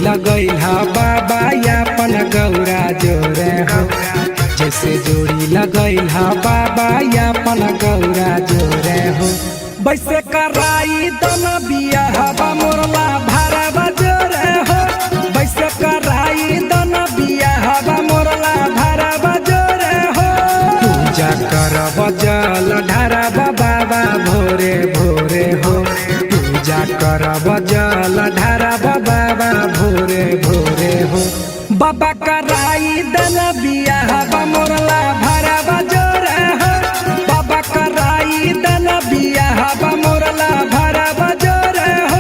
लगैल हा बाबा अपन गौरा जोरे हो। जैसे जोड़ी लगैल हा बाबा अपन गौरा जोरे हो। वैसे कराई दन बिया हवा मोरला भारा बजोरे हो। वैसे कराई दन बिया हवा मोरला भारा बजोरे हो। पूजा करब जल ढारब बाबा भोरे भोरे हो। पूजा करब जल ढारब बाबा भोरे भोरे हो। बाबा कराई दन बिया हवा मोरला भारा बजोरे हो। बाबा कराई दन बिया हवा मोरला भारा बजोरे हो।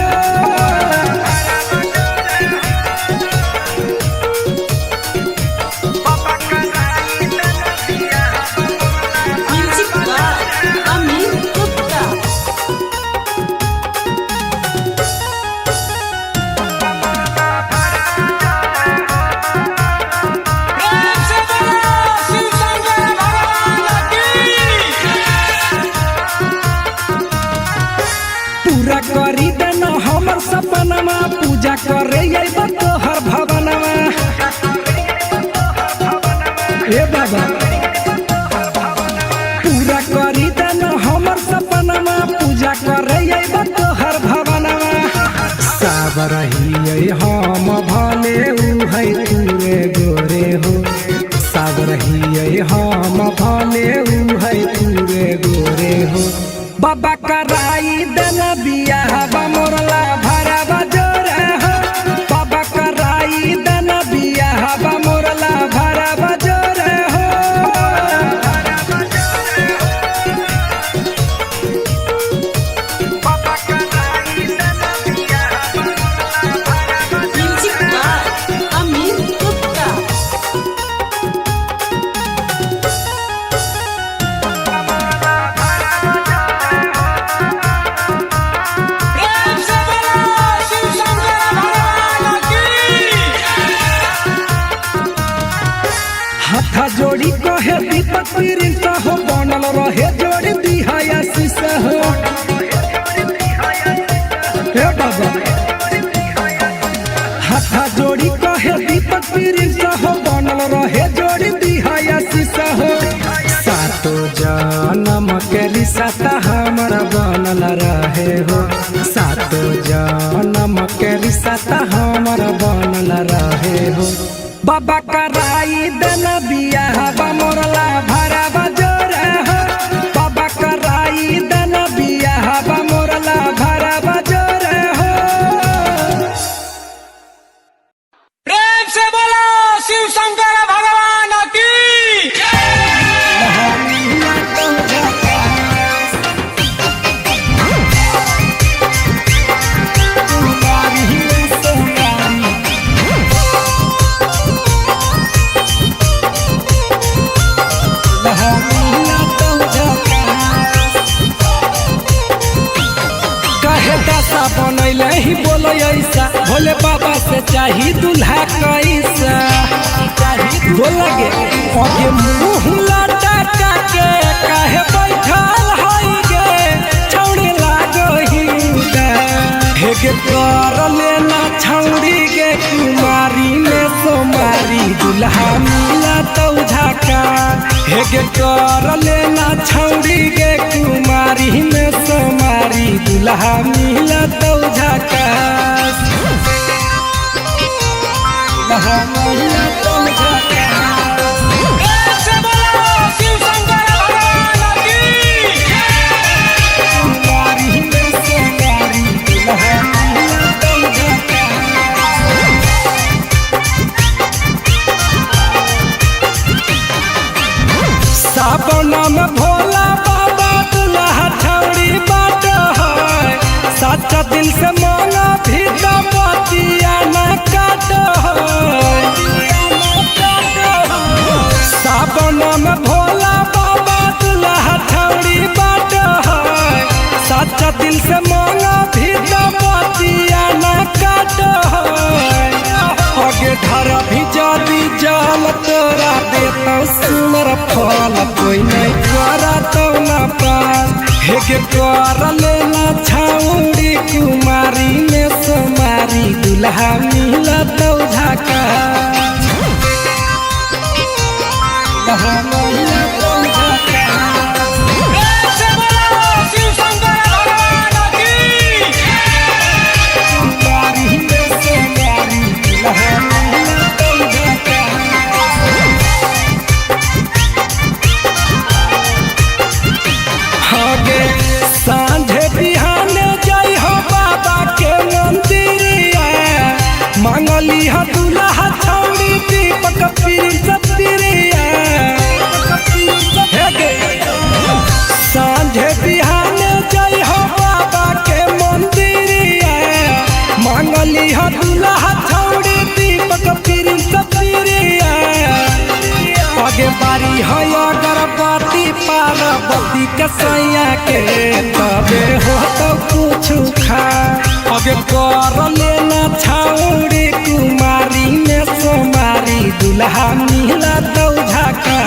Music by Amit Gupta. प्रेम से बोलो शिव शंकर भगवान की। पूरा करी देना हमर सपनमा, पूजा करे अइब तोहर भवनमा। हे बाबा पूरा करी देना हमर सपनमा, पूजा करे अइब तोहर भवनमा। साबर हियै हम भले उहै तुरे गोरे हो। साबर हियै हम भले उहै तुरे गोरे हो। बाबा कराई देना बिया हवा मोरला भारा बजोरे हो। बाबा कराई देना बिया हवा मोरला भारा बजोरे हो। Music by Amit Gupta. प्रेम से बोलो शिव शंकर भगवान की। हाथा जोड़ी कहे दीपक प्रिंस हो, बनल रहे जोड़ी दिहाया शीश हो। हे बाबा हाथा जोड़ी कहे दीपक प्रिंस हो, बनल रहे जोड़ी दिहाया शीश हो। सातो जन्म के रिश्ता हमर बनल रहे हो। सातो जन्म के रिश्ता हमर बनल रहे हो। बाबा कराई देना बिया हवा मोरला भारा बजोरे हो। बाबा कराई देना बिया हवा मोरला भारा बजोरे हो। प्रेम से बोलो शिव शंकर भगवान की। कहे दशा बनैले ही बोलो ऐसा, भोले बाबा से चाही दूल्हा कैसा। बोला गे अगे मुँह लटका के काहे बैठल हई गे, छौड़ी लागही हे गे कर लेना छौड़ी गे कुमारी में सोमारी दूल्हा मिला तो झाका। हे गे कर लेना छौड़ी गे कुमारी में सोमारी दूल्हा मिला तो झाका। दूल्हा मिला तो झाका। प्रेम से बोलो शिव शंकर भगवान की। कुमारी में सोमारी दूल्हा मिला तो झाका। सावन में भोला बाबा दुल्हा छौड़ी बाट है, सच्चा दिल से मांगा भी तो बतिया न काट है। सावन में भोला बाबा दुल्हा छौड़ी बाट है, सच्चा दिल से मांगा भी तो बतिया न काट है। आगे धर भी जादी जाल तोरा देता सुनर फल, कोई नहीं करा तो ना पास। हे गे कर लेना छौड़ी कुमारी में सोमारी दूल्हा मिला। मांगली ह दुल्हा छौड़ी दीपक प्रिंस प्रिया। हे गे। साँझे बिहाने जय हो बाबा के मंदिरिया। मांगली ह दुल्हा छौड़ी दीपक प्रिंस प्रिया। आगे बारी है अगरबत्ती पार्वती के सैया के, तबे हो तो कुछ खा। आगे कर लेना छौड़ी कुमारी में सोमारी, दुल्हा मिला तो झाका।